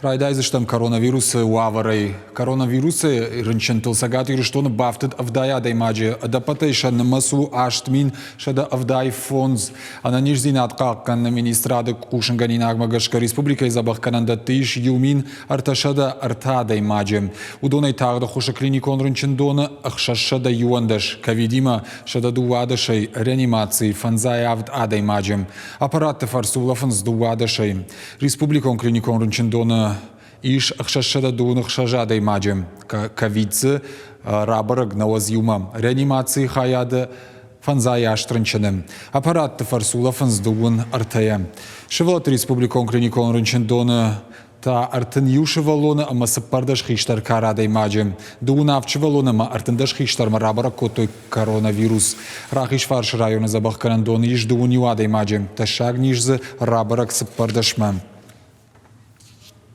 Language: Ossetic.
Райдайдзыстӕм коронавирусы уавӕрӕй. Коронавирусы рынчынтыл Цӕгат Ирыстоны бафтыд 70 адӕймаджы. Ӕдӕппӕтӕй сӕ нымӕц у 8175. Ӕнӕниздзинад хъахъхъӕныны министрады хъусынгӕнинагмӕ гӕсгӕ республикӕйы дзӕбӕхгӕнӕндӕтты ис 1303 адӕймаджы. Уыдонӕй тагъд ӕххуысы клиникон рынчындоны 611, ковидимӕ 112-ӕй, реанимацийы 57 адӕймаджы. Аппаратты фӕрцы улӕфынц 12-ӕй. Республикон клиникон рынчындоны ис 626 адӕймаджы. Ковид дзы рабӕрӕг нӕуӕдз иумӕ. Реанимацийы хайады фӕндзай аст рынчыны. Аппаратты фӕрцы улӕфынц дыууын ӕртӕйӕ. Сывӕллӕтты республикон клиникон рынчындоны та 31 сывӕллоны ӕмӕ 14 хистӕр кары адӕймаджы. Дыууын авд сывӕллоны ӕмӕ 13 хистӕрмӕ рабӕрӕг кодтой коронавирус. Рахизфарсы районы дзӕбӕхгӕнӕндоны ис дыууын иу адӕймаджы. Тӕссаг низ дзы рабӕрӕг цыппӕрдӕсмӕ.